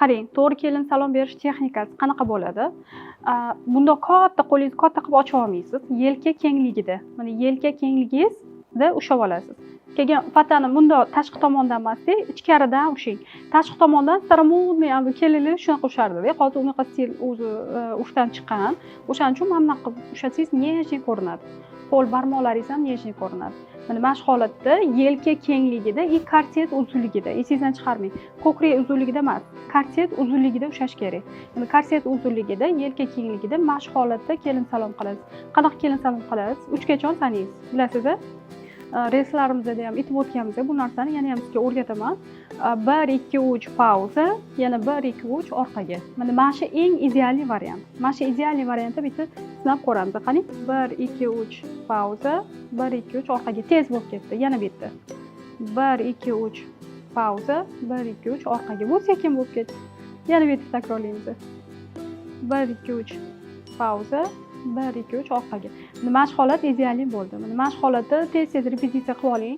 Qarang, to'g'ri kelin salom berish texnikasi qanaqa bo'ladi? Bundoq katta, qo'lingizni katta qilib ochib olmaysiz. Yelka kengligida, mana, yelka kengligingizda ushlab olasiz. Keyin fatani bundoq tashqi tomondan emasda, ichkaridan ushlang. Tashqi tomondan старомодный kelinlar shunaqa ushardida. Hozir unaqa stil o'zi urfdan chiqqan. O'shaning uchun mana bunaqa qilib ushlasangiz, нежный ko'rinadi. Qo'l barmoqlaringiz ham нежный ko'rinadi. Mana shu holatda, yelka kengligida и korset uzunligida, esingizdan chiqarmang, ko'krak uzunligida emas, korset uzunligida ushlash kerak. Endi korset uzunligida, yelka kengligida, mana shu holatda kelin salom qilasiz. Qanaqa kelin salom qilasiz? Uchgacha sanaysiz, bilasiz a? Relslarimizda ham aytib o'tganmiz bu narsani, yana ham sizga o'rgataman. Bir, ikki, uch, pauza, yana bir, ikki, uch, orqaga. Mana shu eng идеальный variant. Mana shu идеальный variantda bitta sinab ko'ramiz. Qani, bir, ikki, uch, pauza, bir, ikki, uch, orqaga. Tez bo'lib ketdi. Yana bitta: bir, ikki, uch, pauza, bir, ikki, uch, orqaga. Bu sekin bo'lib ketdi. Yana bitta takrorlaymiz: bir, ikki, uch, pauza, bir, ikki, uch, orqaga. Mana shu holat идеальный bo'ldi. Mana shu holatda tez tez repetitsiya qilib oling.